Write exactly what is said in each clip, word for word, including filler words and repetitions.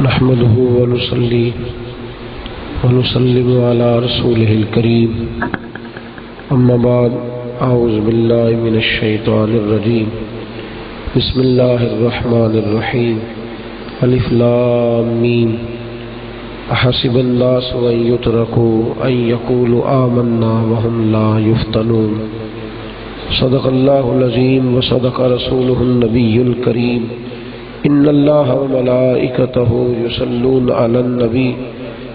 نحمده ونصلي ونسلم على رسوله الكريم. أما بعد، أعوذ بالله من الشيطان الرجيم. بسم الله الرحمن الرحيم. ألف لام ميم. أحسب الناس أن يتركوا أن يقولوا آمنا وهم لا يفتنون. صدق الله العظيم وصدق رسوله النبي الكريم. إن الله وملائكته يصلون على النبي،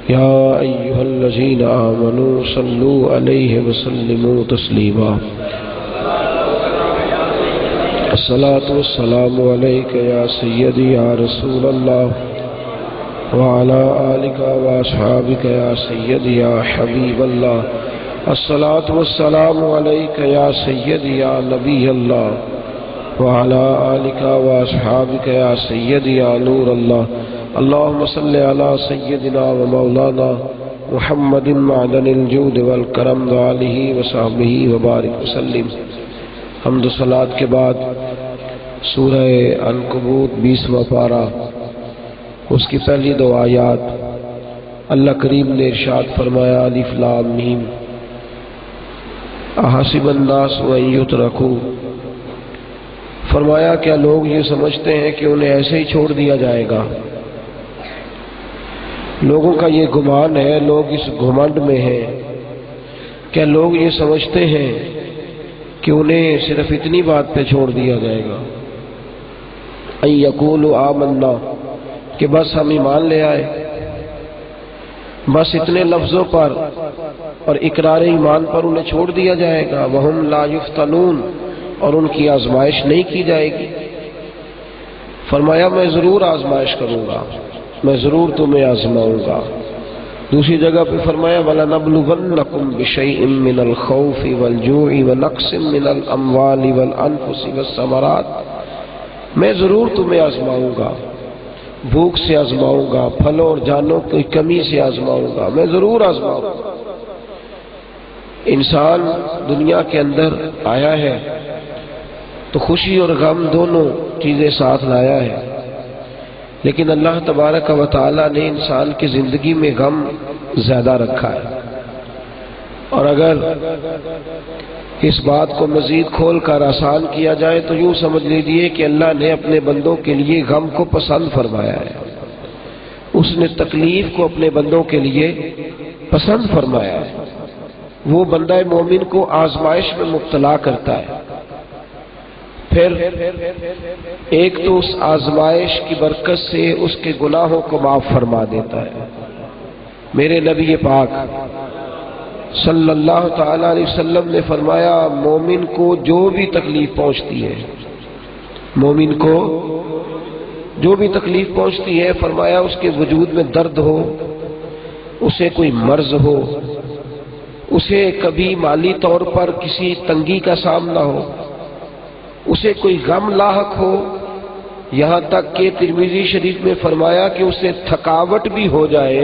يا أيها الذين آمنوا صلوا عليه وسلموا تسليما. الصلاة والسلام عليك يا سيدي يا رسول الله، وعلى آلك وأصحابك يا سيدي يا حبيب الله. الصلاة والسلام عليك يا سيدي يا نبي الله، وعلى آلك وأصحابك يا سيدي يا نور الله. اللهم صل على سيدنا ومولانا محمد معدن الجود والكرم وآله وصحبه وبارك وسلم. حمد و صلوات کے بعد سورہ عنکبوت، بیسواں پارہ، اس کی پہلی دو آیات، اللہ کریم نے ارشاد فرمایا، الف لام میم، احسب الناس ان یترکوا۔ فرمایا، کیا لوگ یہ سمجھتے ہیں کہ انہیں ایسے ہی چھوڑ دیا جائے گا؟ لوگوں کا یہ گمان ہے، لوگ اس گھمنڈ میں ہیں۔ کیا لوگ یہ سمجھتے ہیں کہ انہیں صرف اتنی بات پہ چھوڑ دیا جائے گا؟ ان یقولوا آمنا، کہ بس ہم ایمان لے آئے، بس اتنے لفظوں پر اور اقرار ایمان پر انہیں چھوڑ دیا جائے گا؟ وهم لا یفتنون، اور ان کی آزمائش نہیں کی جائے گی۔ فرمایا، میں ضرور آزمائش کروں گا، میں ضرور تمہیں آزماؤں گا۔ دوسری جگہ پہ فرمایا، وَلَنَبْلُوَنَّكُمْ بِشَيْءٍ مِّنَ الْخَوْفِ وَالْجُوعِ وَنَقْصٍ مِّنَ الْأَمْوَالِ وَالْأَنْفُسِ وَالثَّمَرَاتِ، میں ضرور تمہیں آزماؤں گا، بھوک سے آزماؤں گا، پھلوں اور جانوں کی کمی سے آزماؤں گا، میں ضرور آزماؤں گا۔ انسان دنیا کے اندر آیا ہے تو خوشی اور غم دونوں چیزیں ساتھ لایا ہے، لیکن اللہ تبارک و تعالیٰ نے انسان کی زندگی میں غم زیادہ رکھا ہے۔ اور اگر اس بات کو مزید کھول کر آسان کیا جائے تو یوں سمجھ لیجیے کہ اللہ نے اپنے بندوں کے لیے غم کو پسند فرمایا ہے، اس نے تکلیف کو اپنے بندوں کے لیے پسند فرمایا ہے۔ وہ بندہ مومن کو آزمائش میں مبتلا کرتا ہے، پھر ایک تو اس آزمائش کی برکت سے اس کے گناہوں کو معاف فرما دیتا ہے۔ میرے نبی پاک صلی اللہ تعالی علیہ وسلم نے فرمایا، مومن کو جو بھی تکلیف پہنچتی ہے، مومن کو جو بھی تکلیف پہنچتی ہے، فرمایا، اس کے وجود میں درد ہو، اسے کوئی مرض ہو، اسے کبھی مالی طور پر کسی تنگی کا سامنا ہو، اسے کوئی غم لاحق ہو، یہاں تک کہ ترمذی شریف میں فرمایا کہ اسے تھکاوٹ بھی ہو جائے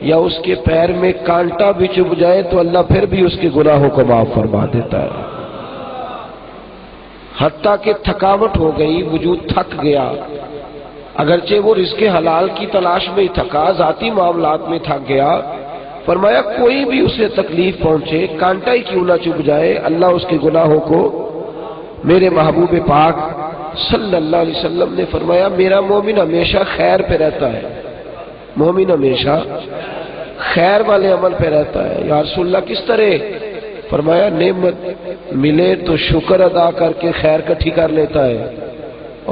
یا اس کے پیر میں کانٹا بھی چبھ جائے تو اللہ پھر بھی اس کے گناہوں کو معاف فرما دیتا ہے۔ حتیٰ کہ تھکاوٹ ہو گئی، وجود تھک گیا، اگرچہ وہ رزق حلال کی تلاش میں ہی تھکا، ذاتی معاملات میں تھک گیا، فرمایا، کوئی بھی اسے تکلیف پہنچے، کانٹا ہی کیوں نہ چبھ جائے، اللہ اس کے گناہوں کو، میرے محبوب پاک صلی اللہ علیہ وسلم نے فرمایا، میرا مومن ہمیشہ خیر پہ رہتا ہے، مومن ہمیشہ خیر والے عمل پہ رہتا ہے۔ یا رسول اللہ، کس طرح؟ فرمایا، نعمت ملے تو شکر ادا کر کے خیر کٹھی کر لیتا ہے،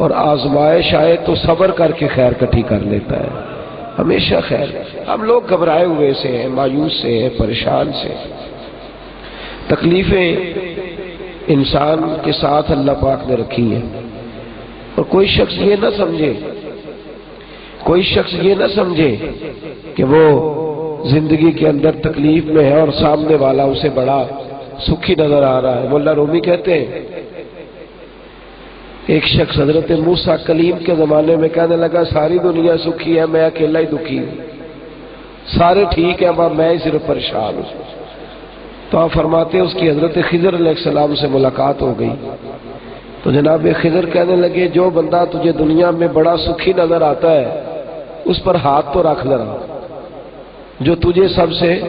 اور آزمائش آئے تو صبر کر کے خیر کٹھی کر لیتا ہے، ہمیشہ خیر۔ ہم لوگ گھبرائے ہوئے سے ہیں، مایوس سے ہیں، پریشان سے ہیں۔ تکلیفیں انسان کے ساتھ اللہ پاک نے رکھی ہیں، اور کوئی شخص یہ نہ سمجھے، کوئی شخص یہ نہ سمجھے کہ وہ زندگی کے اندر تکلیف میں ہے اور سامنے والا اسے بڑا سکھی نظر آ رہا ہے۔ مولا رومی کہتے ہیں، ایک شخص حضرت موسیٰ کلیم کے زمانے میں کہنے لگا، ساری دنیا سکھی ہے، میں اکیلا ہی دکھی ہوں، سارے ٹھیک ہیں، بس میں ہی صرف پریشان ہوں۔ تو آپ فرماتے ہیں، اس کی حضرت خضر علیہ السلام سے ملاقات ہو گئی۔ تو جناب خضر کہنے لگے، جو بندہ تجھے دنیا میں بڑا سکھی نظر آتا ہے، اس پر ہاتھ تو رکھ ذرا، جو تجھے سب سے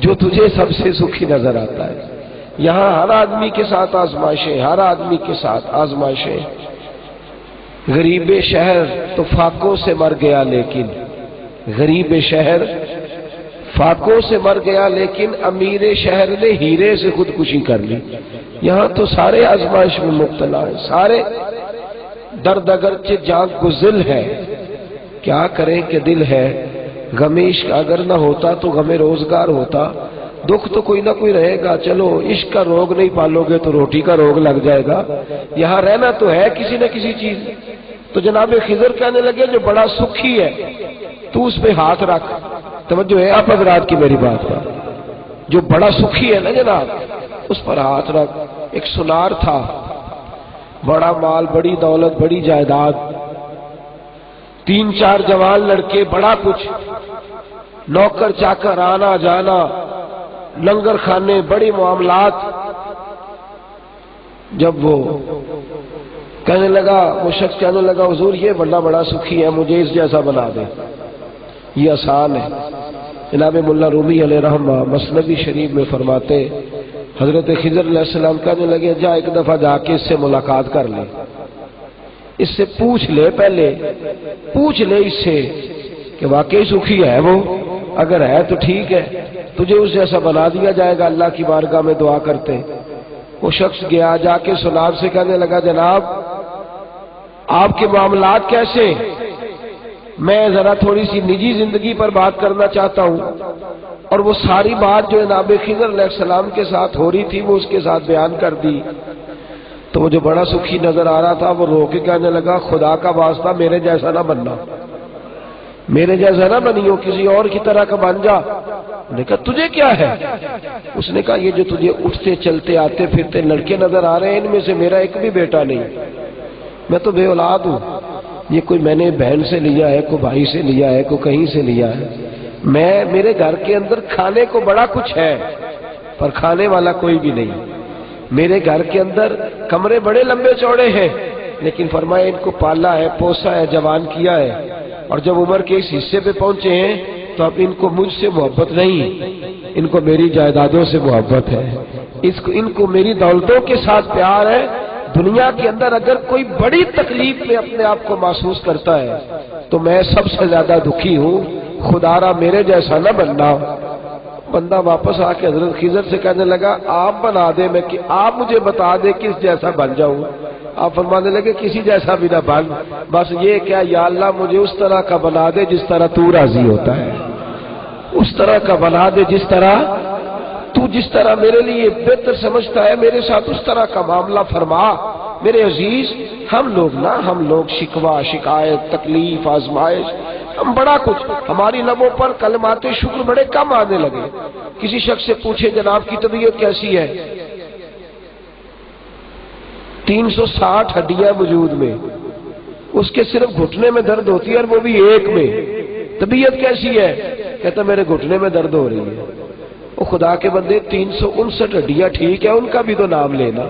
جو تجھے سب سے سکھی نظر آتا ہے۔ یہاں ہر آدمی کے ساتھ آزمائشیں، ہر آدمی کے ساتھ آزمائشیں۔ غریب شہر تو فاقوں سے مر گیا، لیکن غریب شہر فاقوں سے مر گیا، لیکن امیر شہر نے ہیرے سے خودکشی کر لی۔ یہاں تو سارے آزمائش میں مبتلا ہیں، سارے درد اگرچہ جاں گزل ہے، کیا کریں کہ دل ہے۔ غم عشق اگر نہ ہوتا تو غم روزگار ہوتا۔ دکھ تو کوئی نہ کوئی رہے گا، چلو عشق کا روگ نہیں پالو گے تو روٹی کا روگ لگ جائے گا۔ یہاں رہنا تو ہے کسی نہ کسی چیز۔ تو جناب خضر کہنے لگے، جو بڑا سکھی ہے تو اس پہ ہاتھ رکھ۔ توجہ ہے آپ حضرات کی میری بات پر؟ جو بڑا سکھی ہے نا جناب، اس پر ہاتھ رکھ۔ ایک سنار تھا، بڑا مال، بڑی دولت، بڑی جائیداد، تین چار جوان لڑکے، بڑا کچھ، نوکر چاکر، آنا جانا، لنگر خانے، بڑے معاملات۔ جب وہ کہنے لگا، وہ شخص کہنے لگا، "حضور، یہ بندہ بڑا سکھی ہے، مجھے اس جیسا بنا دے، یہ آسان ہے۔" جناب ملا رومی علیہ رحمہ مثنوی شریف میں فرماتے، حضرت خضر علیہ السلام کہنے لگے، "جا، ایک دفعہ جا کے اس سے ملاقات کر لے۔" اس سے پوچھ لے پہلے، پوچھ لے اس سے کہ واقعی سخی ہے وہ، اگر ہے تو ٹھیک ہے، تجھے اس جیسا بنا دیا جائے گا، اللہ کی بارگاہ میں دعا کرتے۔ وہ شخص گیا، جا کے سنار سے کہنے لگا، "جناب، آپ کے معاملات کیسے ہیں؟ میں ذرا تھوڑی سی نجی زندگی پر بات کرنا چاہتا ہوں۔" اور وہ ساری بات جو جناب خضر علیہ السلام کے ساتھ ہو رہی تھی، وہ اس کے ساتھ بیان کر دی۔ تو وہ جو بڑا سخی نظر آ رہا تھا، وہ رو کے کہنے لگا، "خدا کا واسطہ، میرے جیسا نہ بننا، میرے جیسا نہ بنیو، کسی اور کی طرح کا بن جا۔" انہوں نے کہا، "تجھے کیا ہے؟" اس نے کہا، "یہ جو تجھے اٹھتے، چلتے، آتے، پھرتے لڑکے نظر آ رہے ہیں، ان میں سے میرا ایک بھی بیٹا نہیں۔" میں تو بے اولاد ہوں۔ یہ کوئی میں نے بہن سے لیا ہے، کوئی بھائی سے لیا ہے، کوئی کہیں سے لیا ہے۔ میں، میرے گھر کے اندر کھانے کو بڑا کچھ ہے، پر کھانے والا کوئی بھی نہیں۔ میرے گھر کے اندر کمرے بڑے لمبے چوڑے ہیں، لیکن فرمایا، ان کو پالا ہے، پوسا ہے، جوان کیا ہے، اور جب عمر کے اس حصے پہ پہنچے ہیں، تو اب ان کو مجھ سے محبت نہیں، ان کو میری جائیدادوں سے محبت ہے۔ اس کو، ان کو میری دولتوں کے ساتھ پیار ہے۔ دنیا کے اندر اگر کوئی بڑی تکلیف میں اپنے آپ کو محسوس کرتا ہے تو میں سب سے زیادہ دکھی ہوں۔ خدا را، میرے جیسا نہ بننا۔ بندہ واپس آ کے حضرت خضر سے کہنے لگا، "آپ بنا دے، میں کہ، آپ مجھے بتا دے کس جیسا بن جاؤں۔" آپ فرمانے لگے، "کسی جیسا بھی نہ بن، بس یہ کہہ، یا اللہ، مجھے اس طرح کا بنا دے جس طرح تو راضی ہوتا ہے۔" اس طرح کا بنا دے جس طرح تو، جس طرح میرے لیے بہتر سمجھتا ہے، میرے ساتھ اس طرح کا معاملہ فرما۔ میرے عزیز، ہم لوگ نا، ہم لوگ شکوہ، شکایت، تکلیف، آزمائش، ہم بڑا کچھ، ہماری لبوں پر کلمات شکر بڑے کم آنے لگے۔ کسی شخص سے پوچھے، "جناب کی طبیعت کیسی ہے؟" تین سو ساٹھ ہڈیاں وجود میں، اس کے صرف گھٹنے میں درد ہوتی ہے، اور وہ بھی ایک میں۔ "طبیعت کیسی ہے؟" کہتا، "میرے گھٹنے میں درد ہو رہی ہے۔" او خدا کے بندے، تین سو انسٹھ ہڈیاں ٹھیک ہے، ان کا بھی تو نام لینا،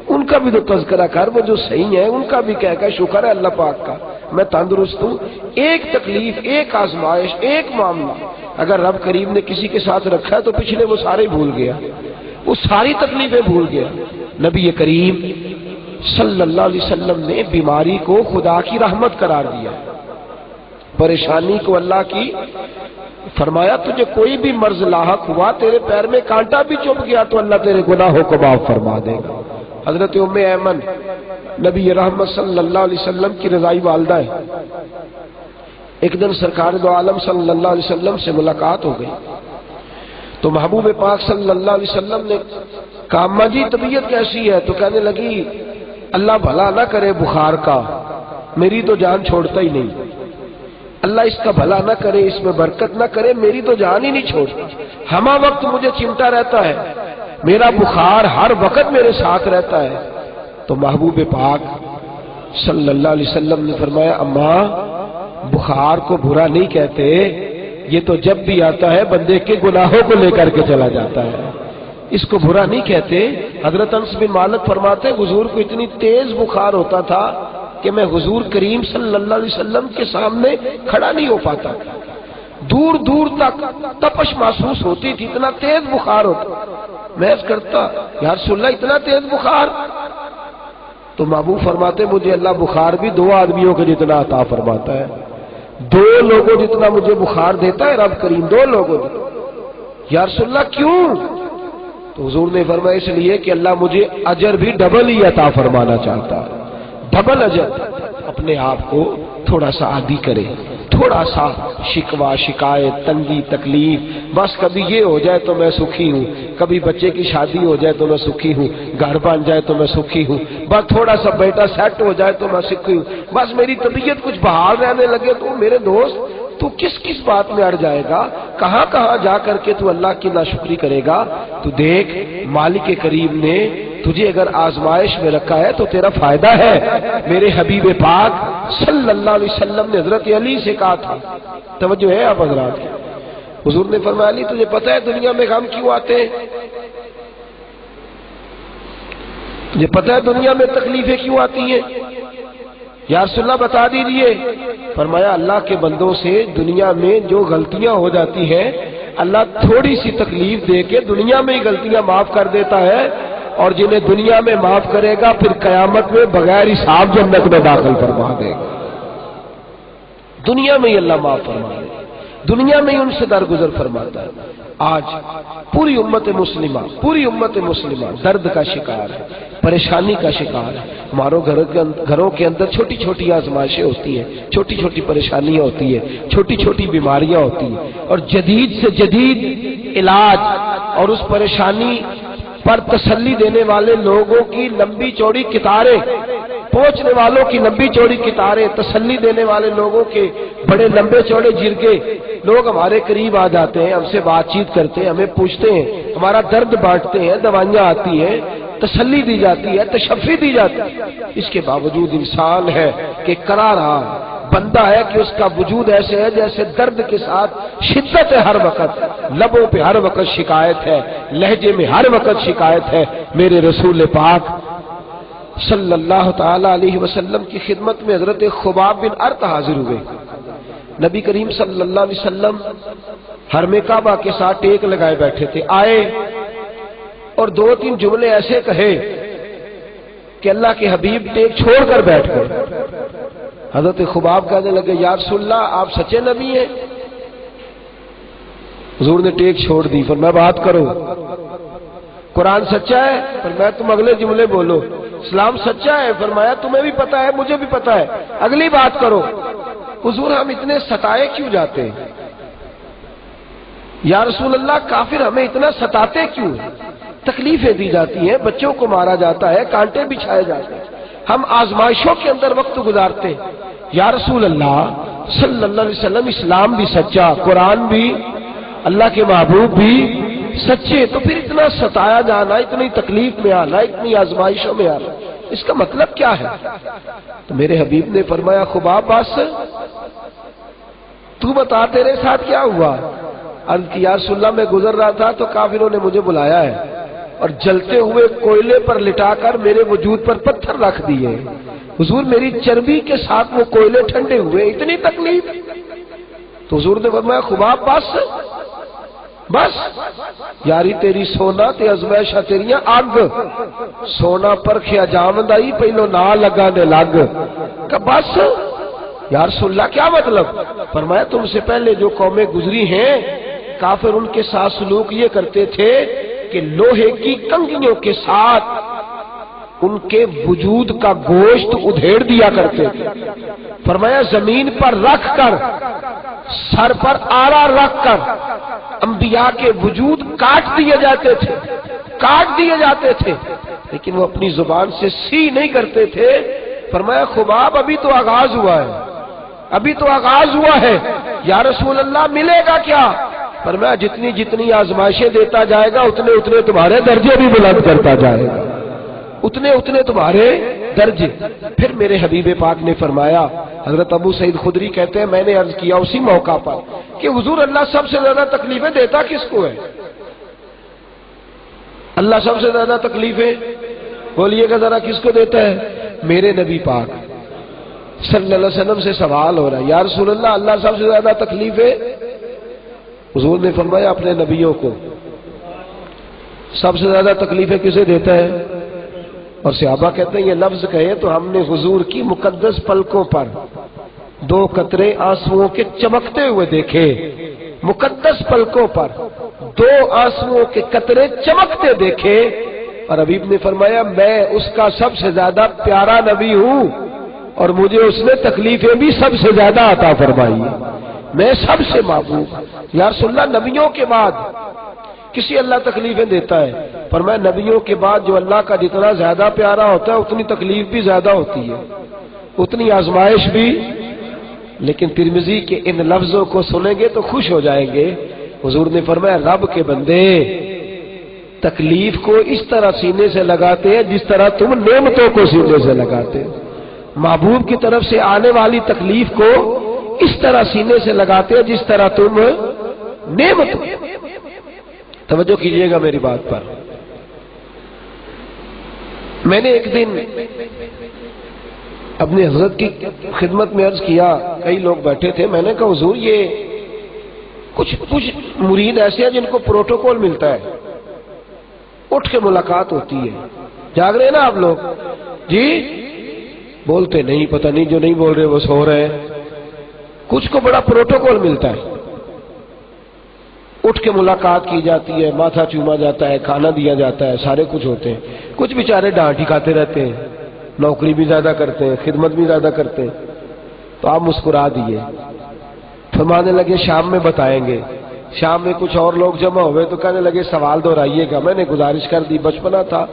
ان کا بھی تو تذکرہ کر، وہ جو صحیح ہے ان کا بھی کہہ کر، "شکر ہے اللہ پاک کا، میں تندرست ہوں۔" ایک تکلیف، ایک آزمائش، ایک معاملہ اگر رب کریم نے کسی کے ساتھ رکھا ہے تو پچھلے وہ سارے بھول گیا، وہ ساری تکلیفیں بھول گیا۔ نبی کریم صلی اللہ علیہ وسلم نے بیماری کو خدا کی رحمت قرار دیا، پریشانی کو اللہ کی۔ فرمایا، "تجھے کوئی بھی مرض لاحق ہوا، تیرے پیر میں کانٹا بھی چپ گیا تو اللہ تیرے گناہوں کو معاف فرما دے گا۔" حضرت ام ایمن نبی رحمت صلی اللہ علیہ وسلم کی رضائی والدہ ہے۔ ایک دن سرکار دو عالم صلی اللہ علیہ وسلم سے ملاقات ہو گئی، تو محبوب پاک صلی اللہ علیہ وسلم نے کہا، "اماں جی، طبیعت کیسی ہے؟" تو کہنے لگی، "اللہ بھلا نہ کرے بخار کا، میری تو جان چھوڑتا ہی نہیں۔" اللہ اس کا بھلا نہ کرے، اس میں برکت نہ کرے، میری تو جان ہی نہیں چھوڑتی۔ ہما وقت مجھے چمٹا رہتا ہے، میرا بخار ہر وقت میرے ساتھ رہتا ہے۔ تو محبوب پاک صلی اللہ علیہ وسلم نے فرمایا، "اماں، بخار کو برا نہیں کہتے، یہ تو جب بھی آتا ہے بندے کے گناہوں کو لے کر کے چلا جاتا ہے، اس کو برا نہیں کہتے۔" حضرت انس بن مالک فرماتے، حضور کو اتنی تیز بخار ہوتا تھا، کہ میں حضور کریم صلی اللہ علیہ وسلم کے سامنے کھڑا نہیں ہو پاتا۔ دور دور تک تپش محسوس ہوتی تھی، اتنا تیز بخار ہوتا۔ میں عرض کرتا، "یا رسول اللہ، اتنا تیز بخار؟" تو محبوب فرماتے، "مجھے اللہ بخار بھی دو آدمیوں کے جتنا عطا فرماتا ہے، دو لوگوں جتنا مجھے بخار دیتا ہے رب کریم، دو لوگوں جتنا۔" "یا رسول اللہ، کیوں؟" تو حضور نے فرمایا، "اس لیے کہ اللہ مجھے اجر بھی ڈبل ہی عطا فرمانا چاہتا ہے، ڈبل اجر۔" اپنے آپ کو تھوڑا سا عادی کرے، تھوڑا سا شکوہ، شکایت، تنگی، تکلیف، بس کبھی یہ ہو جائے تو میں سکھی ہوں، کبھی بچے کی شادی ہو جائے تو میں سکھی ہوں، گھر بن جائے تو میں سکھی ہوں، بس تھوڑا سا بیٹا سیٹ ہو جائے تو میں سکھی ہوں، بس میری طبیعت کچھ بحال رہنے لگے تو میرے دوست، تو کس کس بات میں اڑ جائے گا؟ کہاں کہاں جا کر کے تو اللہ کی ناشکری کرے گا؟ تو دیکھ، مالک کریم نے تجھے اگر آزمائش میں رکھا ہے تو تیرا فائدہ ہے۔ میرے حبیب پاک صلی اللہ علیہ وسلم نے حضرت علی سے کہا تھا، توجہ ہے آپ حضرات کی؟ حضور نے فرمایا، "علی، تجھے پتہ ہے دنیا میں غم کیوں آتے ہیں؟ تجھے پتہ ہے دنیا میں تکلیفیں کیوں آتی ہیں؟" "یا رسول اللہ، بتا دیجئے۔" فرمایا، "اللہ کے بندوں سے دنیا میں جو غلطیاں ہو جاتی ہیں، اللہ تھوڑی سی تکلیف دے کے دنیا میں ہی غلطیاں معاف کر دیتا ہے، اور جنہیں دنیا میں معاف کرے گا، پھر قیامت میں بغیر حساب جنت میں داخل فرما دے گا۔" دنیا میں ہی اللہ معاف فرما دے، دنیا میں ہی ان سے درگزر فرماتا ہے۔ آج پوری امت مسلمہ، پوری امت مسلمہ درد کا شکار ہے، پریشانی کا شکار ہے۔ ہماروں گھروں کے اند-، گھروں کے اندر چھوٹی چھوٹی آزمائشیں ہوتی ہیں، چھوٹی چھوٹی پریشانیاں ہوتی ہیں، چھوٹی چھوٹی بیماریاں ہوتی ہیں، اور جدید سے جدید علاج اور اس پریشانی پر تسلی دینے والے لوگوں کی لمبی چوڑی قطاریں، پہنچنے والوں کی لمبی چوڑی قطاریں، تسلی دینے والے لوگوں کے بڑے لمبے چوڑے جرگے، لوگ ہمارے قریب آ جاتے ہیں، ہم سے بات چیت کرتے ہیں، ہمیں پوچھتے ہیں، ہمارا درد بانٹتے ہیں، دوائیاں آتی ہیں، تسلی دی جاتی ہے، تشفی دی جاتی ہے۔ اس کے باوجود انسان ہے کہ کرا رہا ہے، بندہ ہے کہ اس کا وجود ایسے ہے جیسے درد کے ساتھ شدت ہے ہر وقت، لبوں پہ ہر وقت شکایت ہے، لہجے میں ہر وقت شکایت ہے۔ میرے رسول پاک صلی اللہ تعالی علیہ وسلم کی خدمت میں حضرت خباب بن ارت حاضر ہوئے۔ نبی کریم صلی اللہ علیہ وسلم حرم کعبہ کے ساتھ ٹیک لگائے بیٹھے تھے، آئے اور دو تین جملے ایسے کہے کہ اللہ کے حبیب ٹیک چھوڑ کر بیٹھ گئے۔ حضرت خباب کہنے لگے، "یا رسول اللہ، آپ سچے نبی ہیں؟" حضور نے ٹیک چھوڑ دی، فرمایا، "بات کرو، قرآن سچا ہے؟" فرمایا، "تم اگلے جملے بولو، اسلام سچا ہے؟" فرمایا، "تمہیں بھی پتا ہے، مجھے بھی پتا ہے، اگلی بات کرو۔" حضور، ہم اتنے ستائے کیوں جاتے ہیں؟ یا رسول اللہ، کافر ہمیں اتنا ستاتے کیوں ہیں؟ تکلیفیں دی جاتی ہیں، بچوں کو مارا جاتا ہے، کانٹے بچھائے جاتے ہیں، ہم آزمائشوں کے اندر وقت گزارتے ہیں۔ یا رسول اللہ صلی اللہ علیہ وسلم، اسلام بھی سچا، قرآن بھی، اللہ کے محبوب بھی سچے، تو پھر اتنا ستایا جانا، اتنی تکلیف میں آنا، اتنی آزمائشوں میں آنا، اس کا مطلب کیا ہے؟ تو میرے حبیب نے فرمایا، خباب، بس تو بتا، تیرے ساتھ کیا ہوا؟ عرض کی، یا رسول اللہ، میں گزر رہا تھا تو کافروں نے مجھے بلایا ہے اور جلتے ہوئے کوئلے پر لٹا کر میرے وجود پر پتھر رکھ دیے۔ حضور، میری چربی کے ساتھ وہ کوئلے ٹھنڈے ہوئے، اتنی تکلیف۔ تو حضور نے فرمایا، خباب، بس، بس، یاری تیری سونا تے ازمائشاں تیریاں اگ۔ سونا پرکھیا جاوندا ہی، پہلو نہ لگا نے لگ۔ کہ بس، یا رسول اللہ، کیا مطلب؟ فرمایا، تم سے پہلے جو قومیں گزری ہیں، کافر ان کے ساتھ سلوک یہ کرتے تھے کہ لوہے کی کنگھیوں کے ساتھ ان کے وجود کا گوشت ادھیڑ دیا کرتے تھے۔ فرمایا، زمین پر رکھ کر، سر پر آلہ رکھ کر انبیاء کے وجود کاٹ دیے جاتے تھے، کاٹ دیے جاتے تھے، لیکن وہ اپنی زبان سے سی نہیں کرتے تھے۔ فرمایا، خباب، ابھی تو آغاز ہوا ہے، ابھی تو آغاز ہوا ہے، یا رسول اللہ، ملے گا کیا؟ فرمایا، جتنی جتنی آزمائشیں دیتا جائے گا، اتنے اتنے تمہارے درجے بھی بلند کرتا جائے گا، اتنے اتنے تمہارے درجے۔ پھر میرے حبیب پاک نے فرمایا، حضرت ابو سعید خدری کہتے ہیں، میں نے عرض کیا اسی موقع پر کہ حضور، اللہ سب سے زیادہ تکلیفیں دیتا کس کو ہے؟ اللہ سب سے زیادہ تکلیفیں، بولیے گا ذرا، کس کو دیتا ہے؟ میرے نبی پاک۔ صلی اللہ علیہ وسلم سے سوال ہو رہا ہے، "یا رسول اللہ، اللہ سب سے زیادہ تکلیفیں"، حضور نے فرمایا، "اپنے نبیوں کو سب سے زیادہ تکلیفیں کسے دیتا ہے؟" اور صحابہ کہتے ہیں، یہ لفظ کہے تو ہم نے حضور کی مقدس پلکوں پر دو قطرے آنسوؤں کے چمکتے ہوئے دیکھے، مقدس پلکوں پر دو آنسوؤں کے قطرے چمکتے دیکھے، اور حبیب نے فرمایا، "میں اس کا سب سے زیادہ پیارا نبی ہوں اور مجھے اس نے تکلیفیں بھی سب سے زیادہ عطا فرمائی ہے۔ میں سب سے محبوب۔" یا رسول اللہ، نبیوں کے بعد کسی اللہ تکلیفیں دیتا ہے؟ فرمایا، نبیوں کے بعد جو اللہ کا جتنا زیادہ پیارا ہوتا ہے، اتنی تکلیف بھی زیادہ ہوتی ہے، اتنی آزمائش بھی۔ لیکن ترمذی کے ان لفظوں کو سنیں گے تو خوش ہو جائیں گے۔ حضور نے فرمایا، "رب کے بندے، تکلیف کو اس طرح سینے سے لگاتے ہیں جس طرح تم نعمتوں کو سینے سے لگاتے ہو۔ محبوب کی طرف سے آنے والی تکلیف کو اس طرح سینے سے لگاتے ہیں جس طرح تم نعمت۔" توجہ کیجیے گا میری بات پر۔ میں نے ایک دن اپنی حضرت کی خدمت میں عرض کیا، کئی لوگ بیٹھے تھے، میں نے کہا، "حضور، یہ کچھ کچھ مرید ایسے ہیں جن کو پروٹوکول ملتا ہے، اٹھ کے ملاقات ہوتی ہے۔" جاگ رہے ہیں نا آپ لوگ؟ جی، بولتے نہیں، پتہ نہیں، جو نہیں بول رہے وہ سو رہے ہیں۔ کچھ کو بڑا پروٹوکول ملتا ہے، اٹھ کے ملاقات کی جاتی ہے، ماتھا چوما جاتا ہے، کھانا دیا جاتا ہے، سارے کچھ ہوتے ہیں۔ کچھ بیچارے ڈانٹ ہی کھاتے رہتے ہیں، نوکری بھی زیادہ کرتے ہیں، خدمت بھی زیادہ کرتے ہیں۔ تو آپ مسکرا دیے۔ فرمانے لگے، "شام میں بتائیں گے۔" شام میں کچھ اور لوگ جمع ہوئے تو کہنے لگے، "سوال دہرائیے گا۔" میں نے گزارش کر دی، بچپنا تھا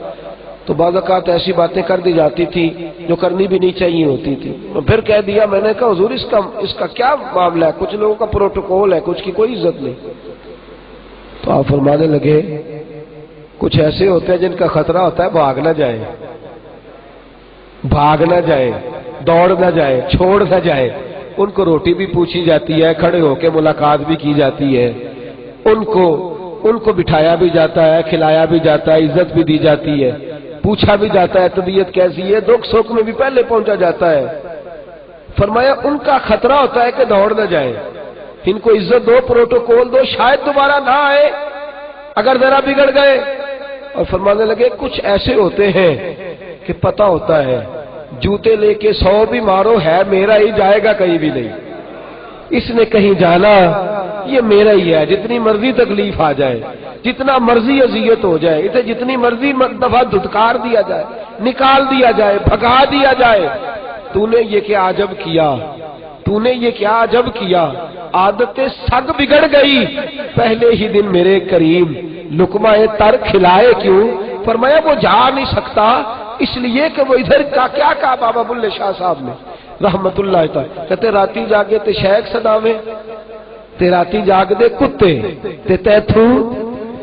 تو بعض اوقات ایسی باتیں کر دی جاتی تھی جو کرنی بھی نہیں چاہیے ہوتی تھی۔ تو پھر کہہ دیا، میں نے کہا، "حضور، اس کا، اس کا کیا معاملہ ہے؟" کچھ لوگوں کا پروٹوکول ہے، کچھ کی کوئی عزت نہیں۔ تو آپ فرمانے لگے، کچھ ایسے ہوتے ہیں جن کا خطرہ ہوتا ہے بھاگ نہ جائے، بھاگ نہ جائے، دوڑ نہ جائے، چھوڑ نہ جائے۔ ان کو روٹی بھی پوچھی جاتی ہے، کھڑے ہو کے ملاقات بھی کی جاتی ہے، ان کو، ان کو بٹھایا بھی جاتا ہے، کھلایا بھی جاتا ہے، عزت بھی دی جاتی ہے، پوچھا بھی جاتا ہے طبیعت کیسی ہے، دکھ سکھ میں بھی پہلے پہنچا جاتا ہے۔ فرمایا، ان کا خطرہ ہوتا ہے کہ دوڑ نہ جائے، ان کو عزت دو، پروٹوکول دو، شاید دوبارہ نہ آئے اگر ذرا بگڑ گئے۔ اور فرمانے لگے، کچھ ایسے ہوتے ہیں کہ پتہ ہوتا ہے، جوتے لے کے سو بھی مارو، ہے میرا ہی، جائے گا کہیں بھی نہیں۔ اس نے کہیں جانا، یہ میرا ہی ہے، جتنی مرضی تکلیف آ جائے، جتنا مرضی اذیت ہو جائے، اسے جتنی مرضی م-، دفعہ دھتکار دیا جائے، نکال دیا جائے، بھگا دیا جائے، تو نے یہ کیا عجب کیا؟ تو نے یہ کیا عجب کیا؟ عادت سگ بگڑ گئی، پہلے ہی دن میرے کریم لقمہ تر کھلائے کیوں؟ فرمایا، وہ جا نہیں سکتا، اس لیے کہ وہ ادھر کا کیا کہا بابا بلے شاہ صاحب نے رحمت اللہ تعالی، کہتے، "راتی جاگے تے شیخ سداویں، تے راتی جاگ دے کتے، تے تیتھوں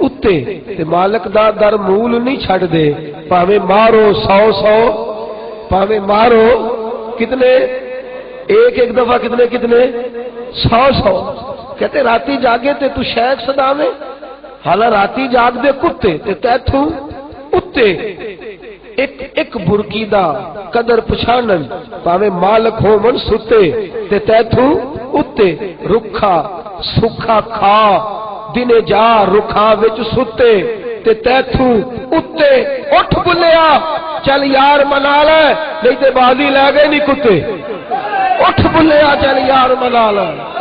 اتے، تے مالک دا در مول نہیں چھڈ دے، پاویں مارو سو سو، پاویں مارو کتنے، ایک ایک دفعہ کتنے کتنے، سو سو۔" کہتے، "راتی جاگے تے تو شیخ سداویں، حالا راتی جاگ دے کتے، تے تیتھوں اتے۔" اک اک برکی دا قدر پچھانن، پاویں مالک ہوون ستے، تے تیتھوں اتے۔ رکھا سکھا کھا، دنے جا رکھاں وچ ستے، تے تیتھوں اتے۔ اٹھ بلیا، چل یار منا لے، نہیں تے بازی لے گئے نہیں کتے۔ اٹھ بلیا، چل یار منا لے۔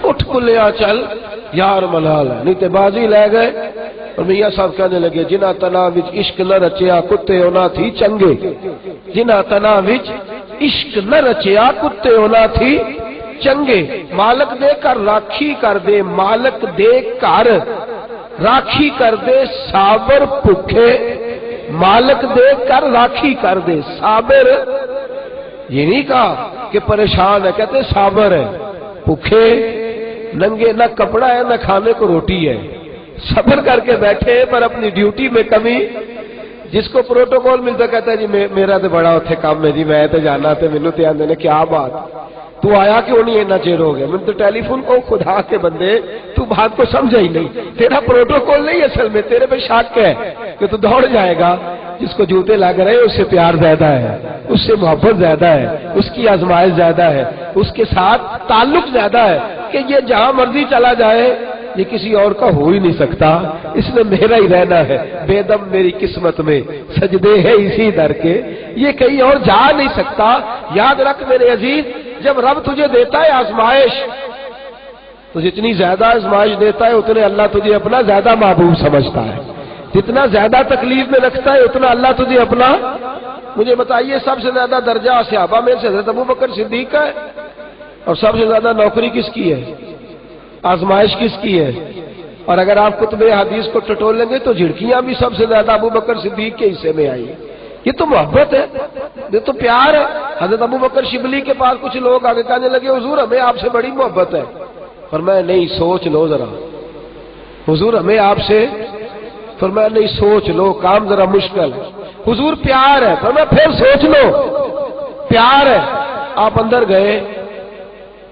اٹھ بلیا، چل یار منا لے، نہیں تے بازی لے گئے۔ اور میاں صاحب کہنے لگے، "جنہاں تناں وچ عشق نہ رچیا، کتے انہاں تھی چنگے۔ جنہاں تناں وچ عشق نہ رچیا، کتے انہاں تھی چنگے۔" مالک دے گھر راکھی کر دے، مالک دے گھر راکھی کر دے صابر بھکھے، مالک دے گھر راکھی کر دے صابر۔ یہ نہیں کہا کہ پریشان ہے، کہتے صابر ہے۔ بھوکے، ننگے، نہ کپڑا ہے، نہ کھانے کو روٹی ہے۔ صبر کر کے بیٹھے ہیں، پر اپنی ڈیوٹی میں کمی۔ جس کو پروٹوکول ملتا، کہتا ہے، "جی، مے-، میرا تو بڑا اتھے کام ہے جی، میں تو جانا، تے مینوں تے آندے نے، کیا بات۔" تو آیا کیوں نہیں اتنا چیر ہو گیا؟ میں تو ٹیلی فون کو، خدا کے بندے، تو بات کو سمجھا ہی نہیں۔ تیرا پروٹوکول نہیں اصل میں، تیرے پہ شک ہے کہ تو دوڑ جائے گا۔ جس کو جوتے لگ رہے ہیں، اس سے پیار زیادہ ہے، اس سے محبت زیادہ ہے، اس کی آزمائش زیادہ ہے، اس کے ساتھ تعلق زیادہ ہے کہ یہ جہاں مرضی چلا جائے، یہ کسی اور کا ہو ہی نہیں سکتا، اس میں میرا ہی رہنا ہے۔ بے دم میری قسمت میں سجدے ہیں اسی در کے، یہ کہیں اور جا نہیں سکتا۔ یاد رکھ میرے عزیز، جب رب تجھے دیتا ہے آزمائش، تو جتنی زیادہ آزمائش دیتا ہے، اتنے اللہ تجھے اپنا زیادہ محبوب سمجھتا ہے۔ جتنا زیادہ تکلیف میں رکھتا ہے، اتنا اللہ تجھے اپنا۔ مجھے بتائیے، سب سے زیادہ درجہ صحابہ میں سے حضرت ابو بکر صدیق کا ہے، اور سب سے زیادہ نوکری کس کی ہے؟ آزمائش کس کی ہے؟ اور اگر آپ کتب حدیث کو ٹٹولیں گے، تو جھڑکیاں بھی سب سے زیادہ ابو بکر صدیق کے حصے میں آئی۔ یہ تو محبت ہے، یہ تو پیار ہے۔ حضرت ابو بکر شبلی کے پاس کچھ لوگ آگے کہنے لگے، "حضور، ہمیں آپ سے بڑی محبت ہے۔" فرمایا، "نہیں، سوچ لو ذرا۔" حضور، ہمیں آپ سے، فرمایا، "نہیں، سوچ لو، کام ذرا مشکل ہے۔" حضور، پیار ہے، فرمایا، "پھر سوچ لو، پیار ہے۔" آپ اندر گئے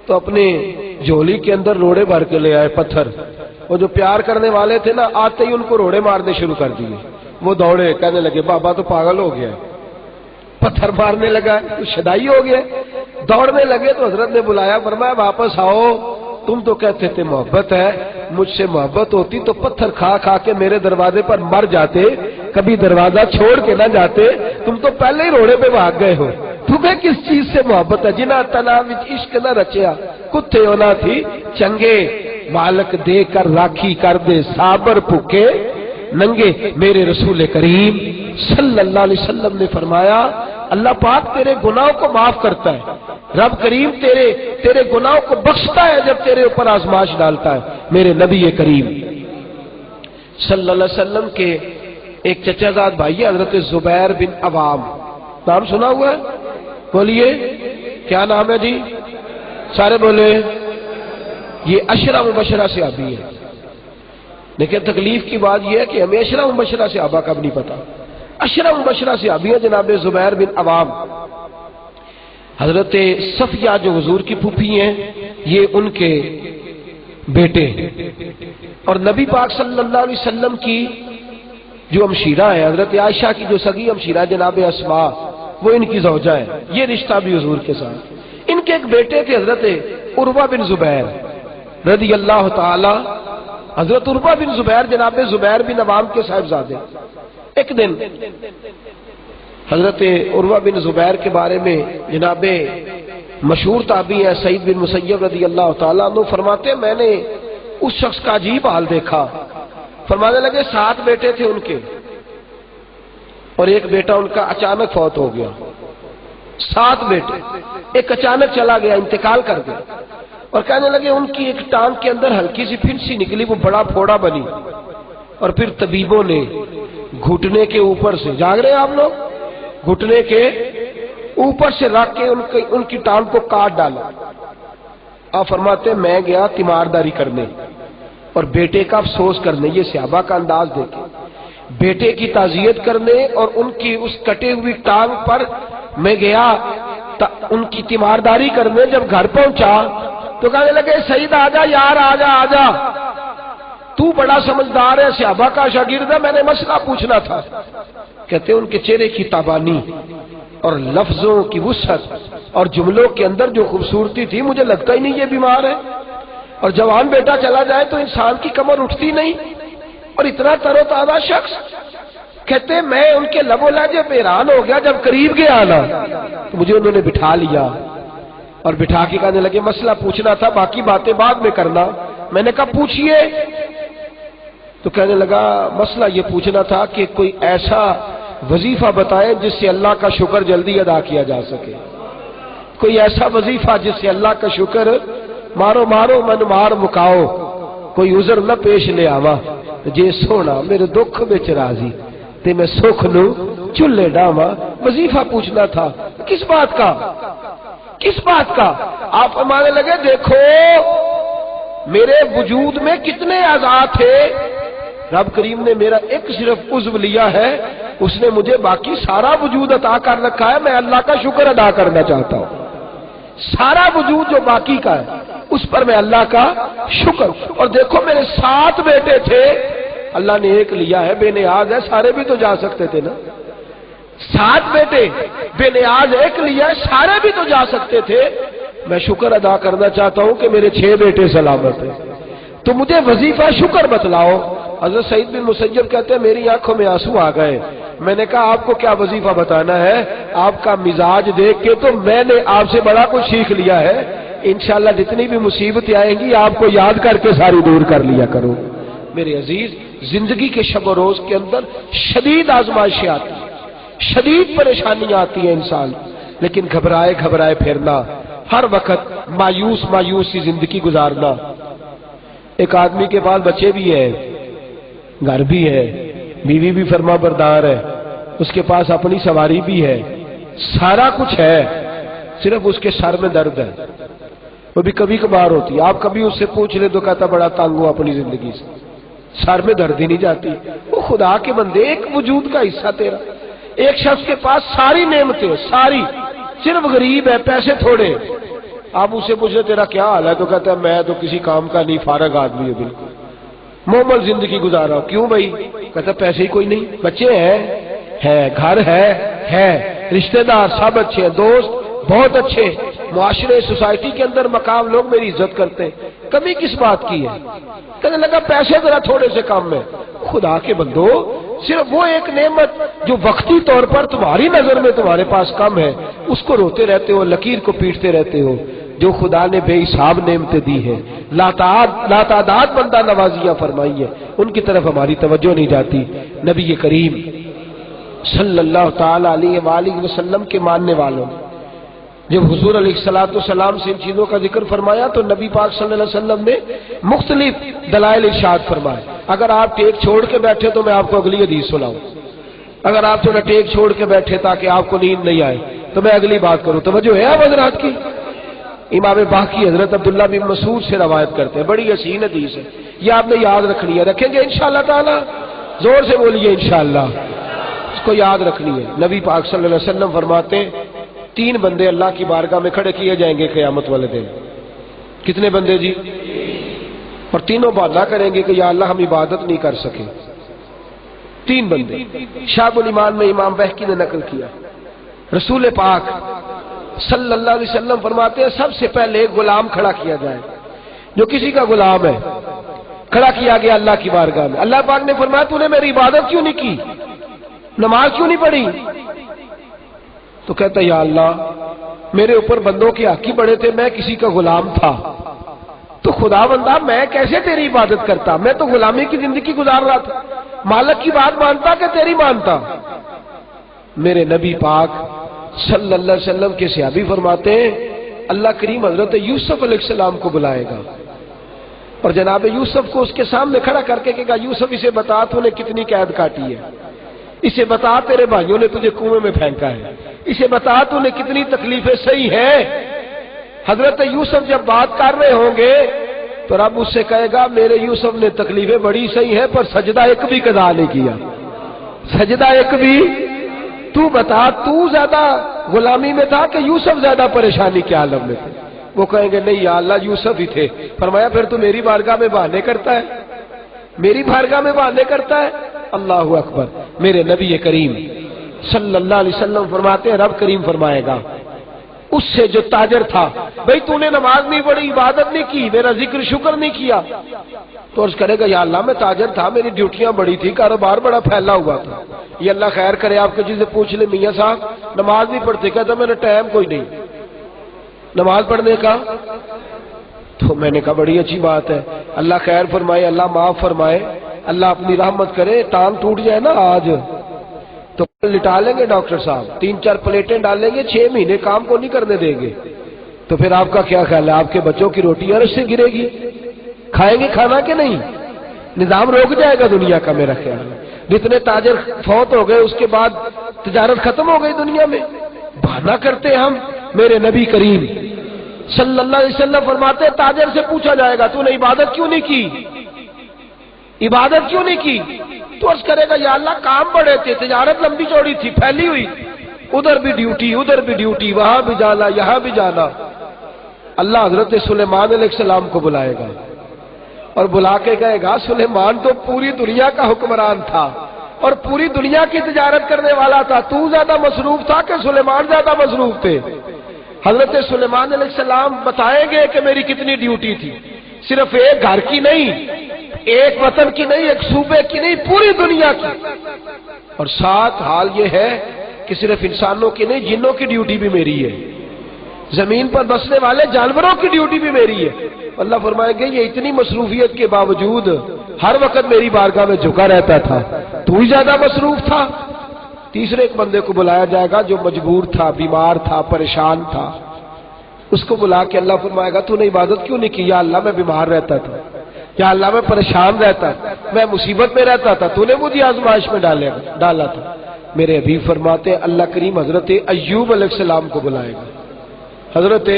تو اپنی جھولی کے اندر روڑے بھر کے لے آئے، پتھر۔ وہ جو پیار کرنے والے تھے نا، آتے ہی ان کو روڑے مارنے شروع کر دیے۔ وہ دوڑے، کہنے لگے، "بابا تو پاگل ہو گیا ہے۔" پتھر مارنے لگا، تو شدائی ہو گیا۔ دوڑنے لگے تو حضرت نے بلایا، فرمایا، "واپس آؤ، تم تو کہتے تھے محبت ہے، مجھ سے محبت ہوتی تو پتھر کھا کھا کے میرے دروازے پر مر جاتے، کبھی دروازہ چھوڑ کے نہ جاتے، تم تو پہلے ہی روڑے پہ بھاگ گئے ہو۔ تمہیں کس چیز سے محبت ہے؟ جنہ تنا وچ عشق نہ رچیا، کتے ہونا تھی چنگے، مالک دے کر راکھی کر دے، صابر پھکے ننگے۔" میرے رسول کریم صلی اللہ علیہ وسلم نے فرمایا، "اللہ پاک تیرے گناہوں کو معاف کرتا ہے، رب کریم تیرے، تیرے گناہوں کو بخشتا ہے جب تیرے اوپر آزمائش ڈالتا ہے۔" میرے نبی کریم صلی اللہ علیہ وسلم کے ایک چچا زاد بھائی ہے، حضرت زبیر بن عوام۔ نام سنا ہوا ہے؟ بولیے، کیا نام ہے جی؟ سارے بولے۔ یہ عشرہ مبشرہ صحابی ہے۔ لیکن تکلیف کی بات یہ ہے کہ ہمیں عشرہ مبشرہ صحابہ کا بھی نہیں پتا۔ عشرہ مبشرہ صحابی ہے جناب زبیر بن عوام۔ حضرت صفیہ جو حضور کی پھوپھی ہیں، یہ ان کے بیٹے ہیں۔ اور نبی پاک صلی اللہ علیہ وسلم کی جو ہمشیرہ ہے، حضرت عائشہ کی جو سگی ہمشیرہ جناب اسماء، وہ ان کی زوجہ ہے۔ یہ رشتہ بھی حضور کے ساتھ۔ ان کے ایک بیٹے تھے حضرت عروہ بن زبیر رضی اللہ تعالی، حضرت عروہ بن زبیر جناب زبیر بن عوام کے صاحبزادے۔ ایک دن حضرت عروہ بن زبیر کے بارے میں جناب مشہور تابعی ہے سعید بن مسیب رضی اللہ تعالیٰ عنہ فرماتے ہیں، میں نے اس شخص کا عجیب حال دیکھا۔ فرمانے لگے، سات بیٹے تھے ان کے اور ایک بیٹا ان کا اچانک فوت ہو گیا۔ سات بیٹے، ایک اچانک چلا گیا، انتقال کر گیا۔ اور کہنے لگے، ان کی ایک ٹانگ کے اندر ہلکی سی پھنسی نکلی، وہ بڑا پھوڑا بنی۔ اور پھر طبیبوں نے گھٹنے کے اوپر سے، جاگ رہے ہیں آپ لوگ، گھٹنے کے اوپر سے رکھ کے ان کی، ان کی ٹانگ کو کاٹ ڈالا۔ آپ فرماتے ہیں، میں گیا تیمارداری کرنے اور بیٹے کا افسوس کرنے، یہ صحابہ کا انداز دیکھیں، بیٹے کی تعزیت کرنے اور ان کی اس کٹے ہوئی ٹانگ پر میں گیا، تا-، ان کی تیمارداری کرنے۔ جب گھر پہنچا تو کہنے لگے، سعید آ جا یار، آ جا، آ جا، تو بڑا سمجھدار ہے، صحابہ کا شاگرد ہے، میں نے مسئلہ پوچھنا تھا۔ کہتے ہیں، ان کے چہرے کی تابانی اور لفظوں کی وسعت اور جملوں کے اندر جو خوبصورتی تھی، مجھے لگتا ہی نہیں یہ بیمار ہے۔ اور جوان بیٹا چلا جائے تو انسان کی کمر اٹھتی نہیں، اور اتنا تر و تازہ شخص۔ کہتے ہیں، میں ان کے لب و لہجے پہ حیران ہو گیا۔ جب قریب گیا نا، تو مجھے انہوں نے بٹھا لیا اور بٹھا کے کہنے لگے، مسئلہ پوچھنا تھا، باقی باتیں بعد میں کرنا۔ میں نے کہا، پوچھیے۔ تو کہنے لگا، مسئلہ یہ پوچھنا تھا کہ کوئی ایسا وظیفہ بتائیں جس سے اللہ کا شکر جلدی ادا کیا جا سکے، کوئی ایسا وظیفہ جس سے اللہ کا شکر، مارو مارو من مار مکاؤ، کوئی عذر نہ پیش لے آواں، جے سونا میرے دکھ وچ راضی، تے میں سکھ نو چولہے ڈاواں۔ وظیفہ پوچھنا تھا، کس بات کا؟ کس بات کا؟ آپ فرمانے لگے، دیکھو، میرے وجود میں کتنے اعضاء تھے، رب کریم نے میرا ایک صرف عضو لیا ہے، اس نے مجھے باقی سارا وجود عطا کر رکھا ہے، میں اللہ کا شکر ادا کرنا چاہتا ہوں۔ سارا وجود جو باقی کا ہے، اس پر میں اللہ کا شکر۔ اور دیکھو، میرے سات بیٹے تھے، اللہ نے ایک لیا ہے، بے نیاز ہے، سارے بھی تو جا سکتے تھے نا۔ سات بیٹے، بے نیاز ایک لیا ہے، سارے بھی تو جا سکتے تھے۔ میں شکر ادا کرنا چاہتا ہوں کہ میرے چھ بیٹے سلامت ہیں۔ تو مجھے وظیفہ شکر بتلاؤ۔ حضرت سعید بن مسیب کہتے ہیں، میری آنکھوں میں آنسو آ گئے۔ میں نے کہا، آپ کو کیا وظیفہ بتانا ہے؟ آپ کا مزاج دیکھ کے تو میں نے آپ سے بڑا کچھ سیکھ لیا ہے۔ انشاءاللہ جتنی بھی مصیبتیں آئیں گی، آپ کو یاد کر کے ساری دور کر لیا کرو۔ میرے عزیز، زندگی کے شب و روز کے اندر شدید آزمائشیں آتی ہیں، شدید پریشانیاں آتی ہیں انسان، لیکن گھبرائے گھبرائے پھرنا، ہر وقت مایوس مایوس سی زندگی گزارنا۔ ایک آدمی کے پاس بچے بھی ہیں، گھر بھی ہے، بیوی بھی فرما بردار ہے، اس کے پاس اپنی سواری بھی ہے، سارا کچھ ہے، صرف اس کے سر میں درد ہے۔ وہ بھی کبھی کبھار ہوتی ہے۔ آپ کبھی اس سے پوچھ لیں تو کہتا، بڑا تنگ ہوں اپنی زندگی سے، سر میں درد ہی نہیں جاتی۔ وہ خدا کے بندے، ایک وجود کا حصہ تیرا۔ ایک شخص کے پاس ساری نعمتیں، ساری، صرف غریب ہے، پیسے تھوڑے۔ آپ اسے پوچھ لیں، تیرا کیا حال ہے؟ تو کہتا ہے، میں تو کسی کام کا نہیں، فارغ آدمی ہوں بالکل، مہمل زندگی گزار رہا ہوں۔ کیوں بھائی؟ کہتا، پیسے ہی کوئی نہیں۔ بچے ہیں؟ ہے۔ گھر ہے؟ ہے۔ رشتہ دار سب اچھے ہیں، دوست بہت اچھے، معاشرے، سوسائٹی کے اندر مقام، لوگ میری عزت کرتے ہیں۔ کمی کس بات کی ہے؟ کہنے لگا، پیسے ذرا تھوڑے سے کم ہیں۔ خدا کے بندو، صرف وہ ایک نعمت جو وقتی طور پر تمہاری نظر میں تمہارے پاس کم ہے، اس کو روتے رہتے ہو، لکیر کو پیٹتے رہتے ہو، جو خدا نے بے حساب نعمتیں دی ہے، لاتعداد، لاتعداد بندہ نوازیاں فرمائی ہے، ان کی طرف ہماری توجہ نہیں جاتی۔ نبی کریم صلی اللہ تعالی علیہ وآلہ وسلم کے ماننے والوں، جب حضور علیہ الصلوۃ والسلام سے ان چیزوں کا ذکر فرمایا تو نبی پاک صلی اللہ علیہ وسلم نے مختلف دلائل ارشاد فرمائے۔ اگر آپ ٹیک چھوڑ کے بیٹھے تو میں آپ کو اگلی حدیث سناؤں۔ اگر آپ تھوڑا ٹیک چھوڑ کے بیٹھے تاکہ آپ کو نیند نہیں آئے تو میں اگلی بات کروں۔ توجہ ہے آپ حضرات کی؟ امام باقی حضرت عبداللہ بن مسعود سے روایت کرتے ہیں، بڑی حسین حدیث ہے، یہ آپ نے یاد رکھنی ہے۔ رکھیں گے انشاءاللہ تعالی؟ زور سے بولیے، انشاءاللہ اس کو یاد رکھنی ہے۔ نبی پاک صلی اللہ علیہ وسلم فرماتے ہیں، تین بندے اللہ کی بارگاہ میں کھڑے کیے جائیں گے قیامت والے دن۔ کتنے بندے جی؟ اور تینوں بہانہ کریں گے کہ یا اللہ، ہم عبادت نہیں کر سکے۔ تین بندے۔ شعب الایمان میں امام بحقی نے نقل کیا۔ رسول پاک صلی اللہ علیہ وسلم فرماتے ہیں، سب سے پہلے ایک غلام کھڑا کیا جائے، جو کسی کا غلام ہے، کھڑا کیا گیا اللہ کی بارگاہ میں۔ اللہ پاک نے فرمایا، تو نے میری عبادت کیوں نہیں کی؟ نماز کیوں نہیں پڑھی؟ تو کہتا، یا اللہ، میرے اوپر بندوں کے حق ہی بڑے تھے، میں کسی کا غلام تھا۔ تو خدا بندہ، میں کیسے تیری عبادت کرتا؟ میں تو غلامی کی زندگی گزار رہا تھا۔ مالک کی بات مانتا کہ تیری مانتا؟ میرے نبی پاک صلی اللہ علیہ وسلم کے صحابی فرماتے ہیں، اللہ کریم حضرت یوسف علیہ السلام کو بلائے گا اور جناب یوسف کو اس کے سامنے کھڑا کر کے کہے گا، یوسف، اسے بتا تو نے کتنی قید کاٹی ہے، اسے بتا تیرے بھائیوں نے تجھے کنویں میں پھینکا ہے، اسے بتا تو نے کتنی تکلیفیں سہی ہیں۔ حضرت یوسف جب بات کر رہے ہوں گے تو رب اس سے کہے گا، میرے یوسف نے تکلیفیں بڑی سہی ہیں پر سجدہ ایک بھی قضا نہیں کیا، سجدہ ایک بھی۔ تو بتا، تو زیادہ غلامی میں تھا کہ یوسف زیادہ پریشانی کے عالم میں تھے؟ وہ کہیں گے، نہیں یا اللہ، یوسف ہی تھے۔ فرمایا، پھر تو میری بارگاہ میں بہانے کرتا ہے، میری بارگاہ میں بہانے کرتا ہے۔ اللہ اکبر۔ میرے نبی کریم صلی اللہ علیہ وسلم فرماتے ہیں، رب کریم فرمائے گا، اس سے جو تاجر تھا، بھئی تو نے نماز نہیں پڑھی، عبادت نہیں کی، میرا ذکر شکر نہیں کیا، تو عرض کرے گا، یا اللہ، میں تاجر تھا، میری ڈیوٹیاں بڑی تھی، کاروبار بڑا پھیلا ہوا تھا۔ یہ اللہ خیر کرے، آپ کے جی سے پوچھ لے، میاں صاحب نماز نہیں پڑھتے؟ کہتا، میرا ٹائم کوئی نہیں نماز پڑھنے کا۔ تو میں نے کہا، بڑی اچھی بات ہے، اللہ خیر فرمائے، اللہ معاف فرمائے، اللہ اپنی رحمت کرے، ٹانگ ٹوٹ جائے نا آج تو لٹا لیں گے ڈاکٹر صاحب، تین چار پلیٹیں ڈال لیں گے، چھ مہینے کام کو نہیں کرنے دیں گے۔ تو پھر آپ کا کیا خیال ہے، آپ کے بچوں کی روٹی عرش سے گرے گی؟ کھائیں گے کھانا کہ نہیں؟ نظام رک جائے گا دنیا کا، میرا خیال ہے۔ جتنے تاجر فوت ہو گئے، اس کے بعد تجارت ختم ہو گئی دنیا میں۔ بہانا کرتے ہم، میرے نبی کریم صلی اللہ علیہ وسلم فرماتے ہیں، تاجر سے پوچھا جائے گا، تو نے عبادت کیوں نہیں کی؟ عبادت کیوں نہیں کی؟ تو عرض کرے گا، یا اللہ، کام بڑے تھے، تجارت لمبی چوڑی تھی، پھیلی ہوئی، ادھر بھی ڈیوٹی، ادھر بھی ڈیوٹی، وہاں بھی جانا، یہاں بھی جانا۔ اللہ حضرت سلیمان علیہ السلام کو بلائے گا اور بلا کے کہے گا، سلیمان تو پوری دنیا کا حکمران تھا اور پوری دنیا کی تجارت کرنے والا تھا، تو زیادہ مصروف تھا کہ سلیمان زیادہ مصروف تھے؟ حضرت سلیمان علیہ السلام بتائیں گے کہ میری کتنی ڈیوٹی تھی، صرف ایک گھر کی نہیں، ایک وطن کی نہیں، ایک صوبے کی نہیں، پوری دنیا کی۔ اور ساتھ حال یہ ہے کہ صرف انسانوں کی نہیں، جنوں کی ڈیوٹی بھی میری ہے، زمین پر بسنے والے جانوروں کی ڈیوٹی بھی میری ہے۔ اللہ فرمائیں گے، یہ اتنی مصروفیت کے باوجود ہر وقت میری بارگاہ میں جھکا رہتا تھا، تو ہی زیادہ مصروف تھا۔ تیسرے ایک بندے کو بلایا جائے گا جو مجبور تھا، بیمار تھا، پریشان تھا۔ اس کو بلا کے اللہ فرمائے گا، تو نے عبادت کیوں نہیں کی؟ یا اللہ، میں بیمار رہتا تھا، یا اللہ، میں پریشان رہتا، میں مصیبت میں رہتا تھا، تو نے مجھے آزمائش میں ڈالے ڈالا تھا۔ میرے حبیب فرماتے ہیں، اللہ کریم حضرت ایوب علیہ السلام کو بلائے گا۔ حضرت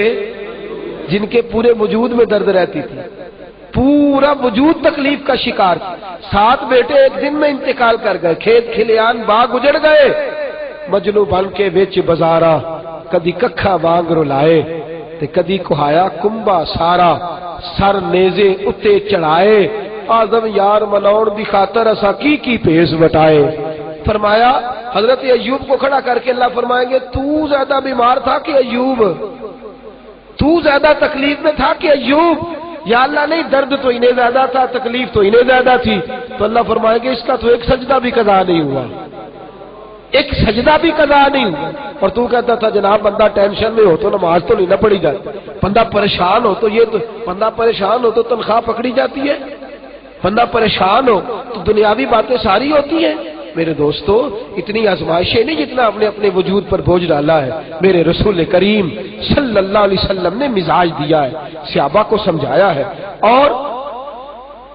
جن کے پورے وجود میں درد رہتی تھی، پورا وجود تکلیف کا شکار تھا۔ سات بیٹے ایک دن میں انتقال کر گئے، کھیت کھلیان باغ اجڑ گئے۔ مجنو بن کے وچ بازاراں، کدی ککھاں وانگ رلائے تے کدی کہایا کنبا سارا، سر نیزے اتے چڑھائے۔ آدم یار مناؤن دی خاطر اساں کی کی پیس وٹائے۔ فرمایا، حضرت ایوب کو کھڑا کر کے اللہ فرمائیں گے، تو زیادہ بیمار تھا کہ ایوب؟ تو زیادہ تکلیف میں تھا کہ ایوب؟ یا اللہ، نہیں، درد تو انہیں زیادہ تھا، تکلیف تو انہیں زیادہ تھی۔ تو اللہ فرمائیں گے، اس کا تو ایک سجدہ بھی قضا نہیں ہوا، ایک سجدہ بھی قضا نہیں ہوا۔ اور تو کہتا تھا، جناب، بندہ ٹینشن میں ہو تو نماز تو نہیں نہ پڑھی جاتی، بندہ پریشان ہو تو یہ تو، بندہ پریشان ہو تو تنخواہ پکڑی جاتی ہے، بندہ پریشان ہو تو دنیاوی باتیں ساری ہوتی ہیں۔ میرے دوستو، اتنی آزمائشیں نہیں جتنا آپ نے اپنے وجود پر بوجھ ڈالا ہے۔ میرے رسول کریم صلی اللہ علیہ وسلم نے مزاج دیا ہے، صحابہ کو سمجھایا ہے۔ اور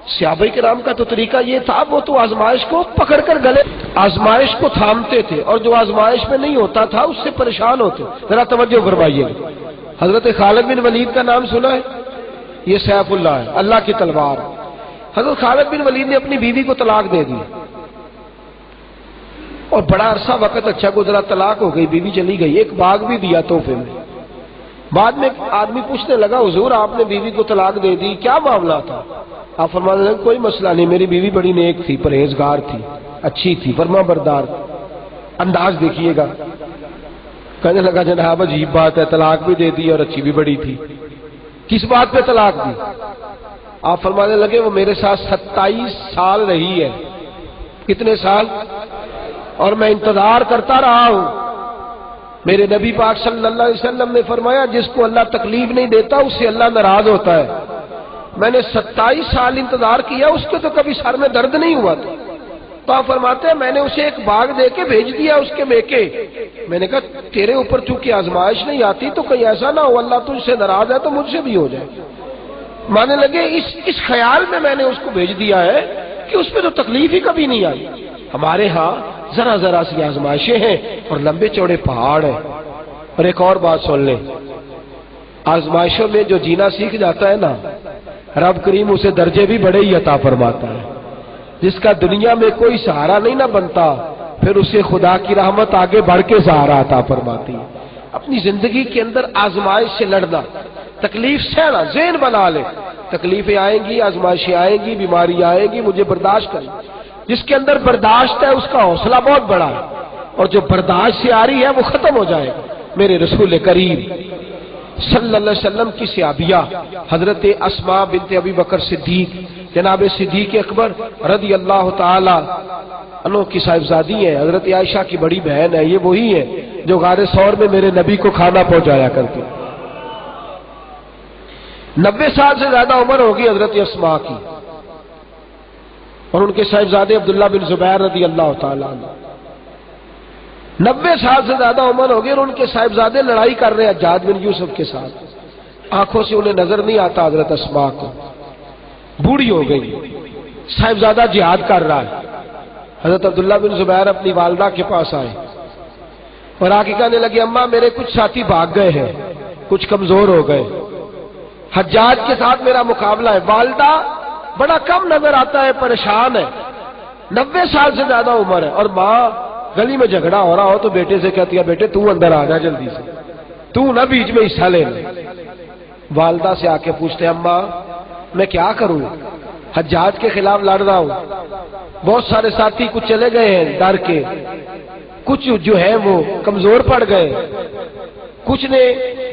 صحابہ کرام کا تو طریقہ یہ تھا، وہ تو آزمائش کو پکڑ کر گلے، آزمائش کو تھامتے تھے، اور جو آزمائش میں نہیں ہوتا تھا، اس سے پریشان ہوتے۔ ذرا توجہ فرمائیے، حضرت خالد بن ولید کا نام سنا ہے؟ یہ سیف اللہ ہے، اللہ کی تلوار۔ حضرت خالد بن ولید نے اپنی بیوی کو طلاق دے دی اور بڑا عرصہ وقت اچھا گزرا، طلاق ہو گئی، بیوی چلی گئی، ایک باغ بھی دیا تحفے میں۔ بعد میں ایک آدمی پوچھنے لگا، حضور، آپ نے بیوی کو طلاق دے دی، کیا معاملہ تھا؟ آپ فرمانے لگے، کوئی مسئلہ نہیں، میری بیوی بڑی نیک تھی، پرہیزگار تھی، اچھی تھی، فرما بردار۔ انداز دیکھیے گا۔ کہنے لگا، جناب، عجیب بات ہے، طلاق بھی دے دی اور اچھی بھی بڑی تھی، کس بات پہ طلاق دی؟ آپ فرمانے لگے، وہ میرے ساتھ ستائیس سال رہی ہے۔ کتنے سال؟ اور میں انتظار کرتا رہا ہوں۔ میرے نبی پاک صلی اللہ علیہ وسلم نے فرمایا، جس کو اللہ تکلیف نہیں دیتا، اس سے اللہ ناراض ہوتا ہے۔ میں نے ستائیس سال انتظار کیا، اس کے تو کبھی سر میں درد نہیں ہوا تھا۔ تو آپ فرماتے ہیں، میں نے اسے ایک باغ دے کے بھیج دیا اس کے میکے۔ میں نے کہا، تیرے اوپر چونکہ آزمائش نہیں آتی، تو کہیں ایسا نہ ہو اللہ تجھ سے ناراض ہے تو مجھ سے بھی ہو جائے۔ مانے لگے، اس اس خیال میں میں نے اس کو بھیج دیا ہے کہ اس پہ تو تکلیف ہی کبھی نہیں آئی۔ ہمارے ہاں ذرا ذرا سی آزمائشیں ہیں اور لمبے چوڑے پہاڑ ہیں۔ اور ایک اور بات سن لیں، آزمائشوں میں جو جینا سیکھ جاتا ہے نا، رب کریم اسے درجے بھی بڑے ہی عطا فرماتا ہے۔ جس کا دنیا میں کوئی سہارا نہیں نہ بنتا، پھر اسے خدا کی رحمت آگے بڑھ کے سہارا عطا فرماتی ہے۔ اپنی زندگی کے اندر آزمائش سے لڑنا، تکلیف سہنا، ذہن بنا لے، تکلیفیں آئیں گی، آزمائشیں آئیں گی، بیماری آئیں گی، مجھے برداشت کرنا۔ جس کے اندر برداشت ہے، اس کا حوصلہ بہت بڑا ہے، اور جو برداشت سے آ رہی ہے، وہ ختم ہو جائے گا۔ میرے رسول کریم صلی اللہ علیہ وسلم کی صحابیہ حضرت اسماء بنت ابی بکر صدیق، جناب صدیق اکبر رضی اللہ تعالی عنہ کی صاحبزادی ہیں، حضرت عائشہ کی بڑی بہن ہے، یہ وہی ہیں جو غار ثور میں میرے نبی کو کھانا پہنچایا کرتی۔ نبے سال سے زیادہ عمر ہوگی حضرت اسماء کی، اور ان کے صاحبزادے عبداللہ بن زبیر رضی اللہ تعالیٰ عنہ، نبے سال سے زیادہ عمر ہوگی اور ان کے صاحبزادے لڑائی کر رہے ہیں حجاج بن یوسف کے ساتھ۔ آنکھوں سے انہیں نظر نہیں آتا حضرت اسماء کو، بوڑھی ہو گئی، صاحبزادہ جہاد کر رہا ہے۔ حضرت عبداللہ بن زبیر اپنی والدہ کے پاس آئے اور آ کے کہنے لگے، اماں، میرے کچھ ساتھی بھاگ گئے ہیں، کچھ کمزور ہو گئے، حجاج کے ساتھ میرا مقابلہ ہے۔ والدہ، بڑا کم نظر آتا ہے، پریشان ہے، نبے سال سے زیادہ عمر ہے، اور ماں، گلی میں جھگڑا ہو رہا ہو تو بیٹے سے کہتی ہے، بیٹے، تو اندر آ جا جلدی سے، تو نہ بیچ میں حصہ لے لے۔ والدہ سے آ کے پوچھتے، اماں، میں کیا کروں؟ حجاج کے خلاف لڑ رہا ہوں، بہت سارے ساتھی کچھ چلے گئے ہیں ڈر کے، کچھ جو ہے وہ کمزور پڑ گئے، کچھ نے،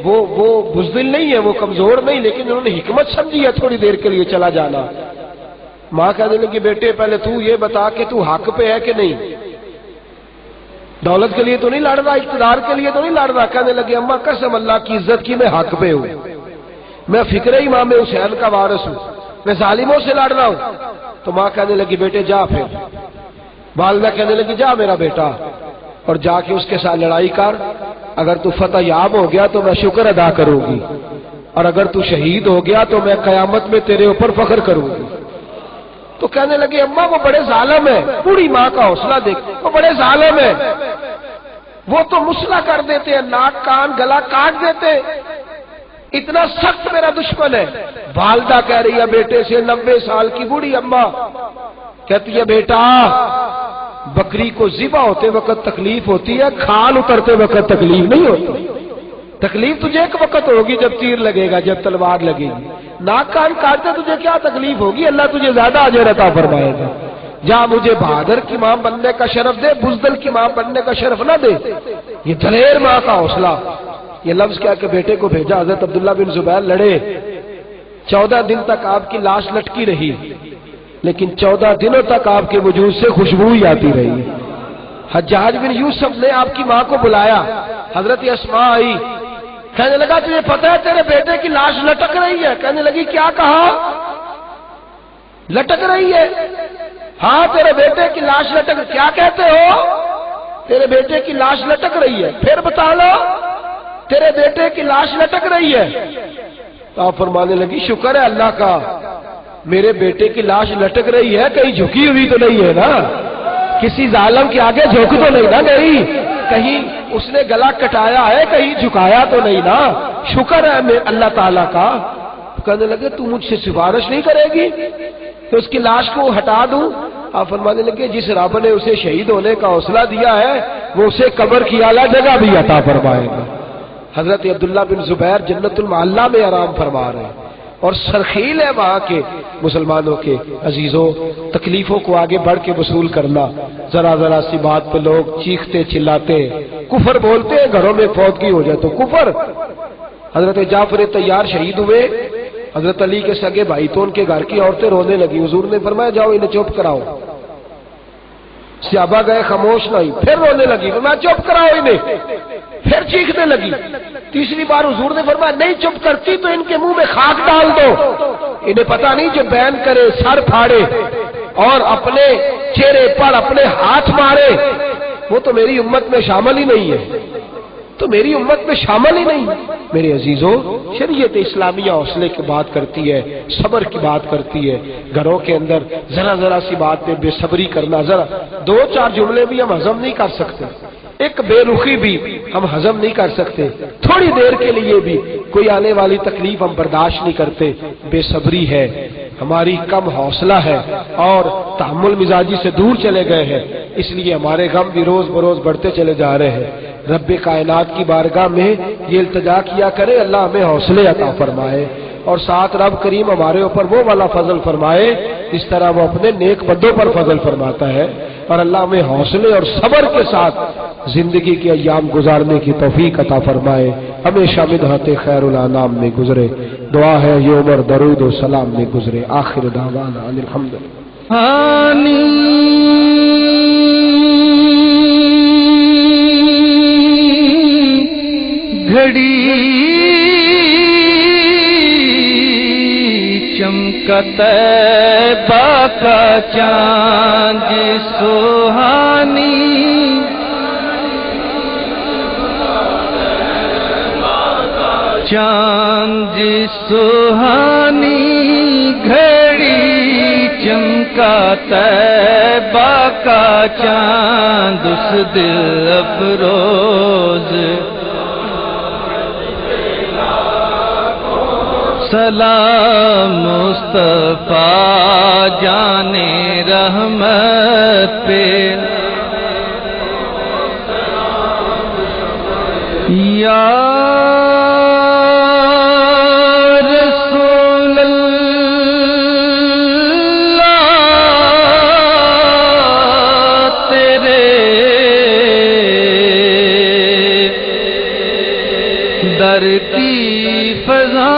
وہ وہ بزدل نہیں ہے، وہ کمزور نہیں، لیکن انہوں نے حکمت سمجھی ہے تھوڑی دیر کے لیے چلا جانا۔ ماں کہنے لگی، بیٹے، پہلے تو یہ بتا کہ تو حق پہ ہے کہ نہیں؟ دولت کے لیے تو نہیں لڑ رہا، اقتدار کے لیے تو نہیں لڑ رہا؟ کہنے لگے، اماں، قسم اللہ کی عزت کی، میں حق پہ ہوں، میں فکر امام حسین کا وارث ہوں، میں ظالموں سے لڑ رہا ہوں۔ تو ماں کہنے لگی، بیٹے، جا پھر۔ والدہ کہنے لگی، جا میرا بیٹا، اور جا کے اس کے ساتھ لڑائی کر۔ اگر تو فتح یاب ہو گیا تو میں شکر ادا کروں گی، اور اگر تو شہید ہو گیا تو میں قیامت میں تیرے اوپر فخر کروں گی۔ تو کہنے لگے، اماں، وہ بڑے ظالم ہیں۔ بوڑھی ماں کا حوصلہ دیکھ، وہ بڑے ظالم ہیں، وہ تو مسئلہ کر دیتے ہیں، ناک کان گلا کاٹ دیتے ہیں، اتنا سخت میرا دشمن ہے۔ والدہ کہہ رہی ہے بیٹے سے، نبے سال کی بوڑھی اماں کہتی ہے، بیٹا، بکری کو ذبح ہوتے وقت تکلیف ہوتی ہے، کھال اترتے وقت تکلیف نہیں ہوتی۔ تکلیف تجھے ایک وقت ہوگی جب تیر لگے گا، جب تلوار لگے گی۔ ناک کان کاٹتے تجھے کیا تکلیف ہوگی؟ اللہ تجھے زیادہ اجر عطا فرمائے گا۔ جا، مجھے بہادر کی ماں بننے کا شرف دے، بزدل کی ماں بننے کا شرف نہ دے۔ یہ دلیر ماں کا حوصلہ۔ یہ لفظ کہہ کے بیٹے کو بھیجا، حضرت عبداللہ بن زبیر لڑے۔ چودہ دن تک آپ کی لاش لٹکی رہی، لیکن چودہ دنوں تک آپ کے وجود سے خوشبو ہی آتی رہی۔ حجاج بن یوسف نے آپ کی ماں کو بلایا، حضرت اسماء آئی، کہنے لگا، تجھے پتہ ہے تیرے بیٹے کی لاش لٹک رہی ہے؟ کہنے لگی، کیا کہا؟ لٹک رہی ہے؟ ہاں، تیرے بیٹے کی لاش لٹک، کیا کہتے ہو؟ تیرے بیٹے کی لاش لٹک رہی ہے، پھر بتا لو، تیرے بیٹے کی لاش لٹک رہی ہے۔ تو آپ فرمانے لگی، شکر ہے اللہ کا، میرے بیٹے کی لاش لٹک رہی ہے، کہیں جھکی ہوئی تو نہیں ہے نا؟ کسی ظالم کے آگے جھک تو نہیں نا گئی؟ کہیں اس نے گلا کٹایا ہے، کہیں جھکایا تو نہیں نا؟ شکر ہے میں اللہ تعالیٰ کا۔ کہنے لگے، تو مجھ سے سفارش نہیں کرے گی کہ اس کی لاش کو ہٹا دوں؟ آپ فرمانے لگے، جس رب نے اسے شہید ہونے کا حوصلہ دیا ہے، وہ اسے قبر کی اعلیٰ جگہ بھی عطا فرمائے گا۔ حضرت عبداللہ بن زبیر جنت المعلیٰ میں آرام فرما رہے ہیں، اور سرخیل ہے وہاں کے مسلمانوں کے۔ عزیزوں، تکلیفوں کو آگے بڑھ کے وصول کرنا۔ ذرا ذرا سی بات پہ لوگ چیختے چلاتے ہیں، کفر بولتے ہیں، گھروں میں فوتگی ہو جائے تو کفر۔ حضرت جعفر طیار شہید ہوئے، حضرت علی کے سگے بھائی، تو ان کے گھر کی عورتیں رونے لگی۔ حضور نے فرمایا، جاؤ، انہیں چپ کراؤ۔ صحابہ گئے، خاموش نہیں، پھر رونے لگی، فرمایا، چپ کراؤ انہیں۔ پھر چیخنے لگی۔ تیسری بار حضور نے فرمایا، نہیں چپ کرتی تو ان کے منہ میں خاک ڈال دو۔ انہیں پتہ نہیں جو بین کرے، سر پھاڑے اور اپنے چہرے پر اپنے ہاتھ مارے، وہ تو میری امت میں شامل ہی نہیں ہے۔ تو میری امت میں شامل ہی نہیں۔ میرے عزیزوں، شریعت اسلامیہ حوصلے کی بات کرتی ہے، صبر کی بات کرتی ہے۔ گھروں کے اندر ذرا ذرا سی بات پہ بے صبری کرنا، ذرا دو چار جملے بھی ہم ہضم نہیں کر سکتے، ایک بے رخی بھی ہم ہضم نہیں کر سکتے، تھوڑی دیر کے لیے بھی کوئی آنے والی تکلیف ہم برداشت نہیں کرتے۔ بے صبری ہے، ہماری کم حوصلہ ہے اور تحمل مزاجی سے دور چلے گئے ہیں، اس لیے ہمارے غم بھی روز بروز بڑھتے چلے جا رہے ہیں۔ رب کائنات کی بارگاہ میں یہ التجا کیا کرے، اللہ ہمیں حوصلے عطا فرمائے، اور ساتھ رب کریم ہمارے اوپر وہ والا فضل فرمائے جس طرح وہ اپنے نیک بندوں پر فضل فرماتا ہے۔ اور اللہ ہمیں حوصلے اور صبر کے ساتھ زندگی کے ایام گزارنے کی توفیق عطا فرمائے، ہمیشہ مدحت خیر الانام میں گزرے۔ دعا ہے یہ عمر درود و سلام میں گزرے۔ آخر دعوانا ان الحمد للہ۔ ہانی گھڑی چمکا طیبہ کا چاند سہانی، چاند سہانی گھڑی چمکا طیبہ کا چاند اس دل افروز۔ سلام مصطفیٰ جان رحمت پہ۔ یا کی فضا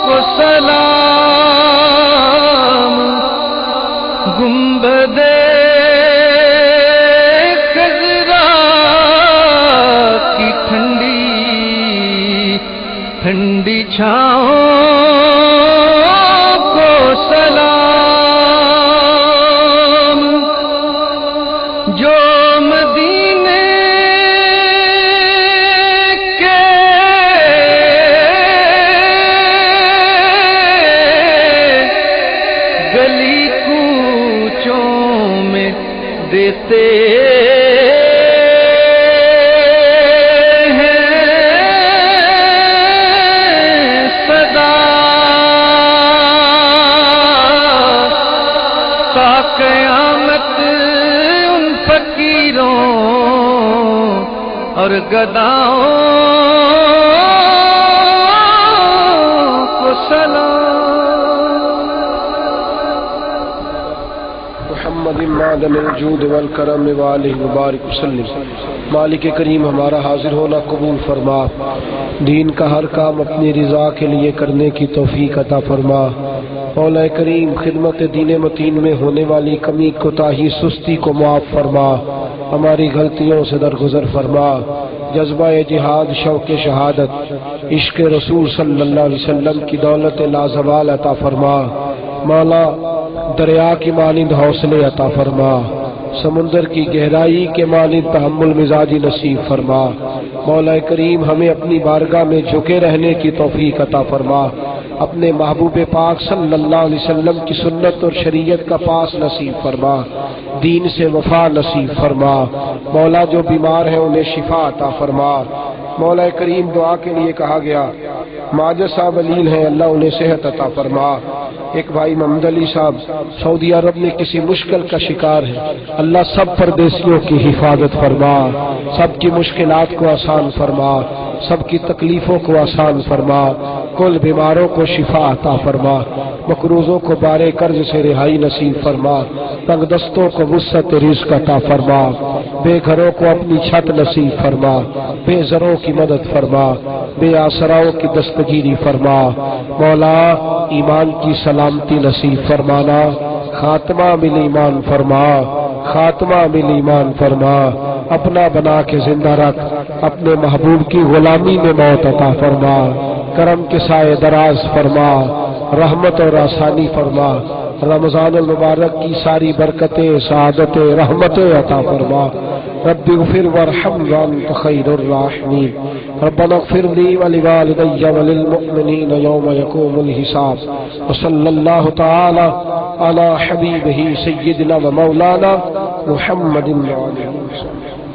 کو سلام، گنبد خضرا کی ٹھنڈی ٹھنڈی چھاؤں کو سلام، جو مدینے کے گلی کوچوں میں دیتے ہیں صدا، تا قیامت ان فقیروں اور گداؤں کو سلام۔ محمد معدن الجود والکرم و آلہ مبارک وسلم۔ مالک کریم، ہمارا حاضر ہونا قبول فرما، دین کا ہر کام اپنی رضا کے لیے کرنے کی توفیق عطا فرما۔ مولا کریم، خدمت دین متین میں ہونے والی کمی، کوتاہی، سستی کو معاف فرما، ہماری غلطیوں سے درگزر فرما، جذبہ جہاد، شوق شہادت، عشق رسول صلی اللہ علیہ وسلم کی دولت لازوال عطا فرما۔ مولا، دریا کی مانند حوصلے عطا فرما، سمندر کی گہرائی کے مانند تحمل مزاجی نصیب فرما۔ مولا کریم، ہمیں اپنی بارگاہ میں جھکے رہنے کی توفیق عطا فرما، اپنے محبوب پاک صلی اللہ علیہ وسلم کی سنت اور شریعت کا پاس نصیب فرما، دین سے وفا نصیب فرما۔ مولا، جو بیمار ہیں انہیں شفا عطا فرما۔ مولا کریم، دعا کے لیے کہا گیا، ماجد صاحب علیل ہیں، اللہ انہیں صحت عطا فرما۔ ایک بھائی محمد علی صاحب سعودی عرب میں کسی مشکل کا شکار ہے، اللہ سب پردیسیوں کی حفاظت فرما، سب کی مشکلات کو آسان فرما، سب کی تکلیفوں کو آسان فرما، کل بیماروں کو شفا عطا فرما، مقروضوں کو بارے قرض سے رہائی نصیب فرما، تنگ دستوں کو وسعت رزق عطا فرما، بے گھروں کو اپنی چھت نصیب فرما، بے زروں کی مدد فرما، بے آسراؤں کی دستگیری فرما۔ مولا، ایمان کی سلامتی نصیب فرمانا، خاتمہ بالایمان فرما، خاتمہ بالایمان فرما، اپنا بنا کے زندہ رکھ، اپنے محبوب کی غلامی میں موت عطا فرما، کرم کے سائے دراز فرما، رحمت اور آسانی فرما، رمضان المبارک کی ساری برکتیں، سعادتیں، رحمتیں عطا فرما۔ رب اغفر وارحم وانت خیر الراحمین۔ ربنا اغفر لي ولوالدي وللمؤمنين يوم يقوم الحساب۔ وصلى الله تعالى على حبيبه سيدنا ومولانا محمد وعلى آله وصحبه۔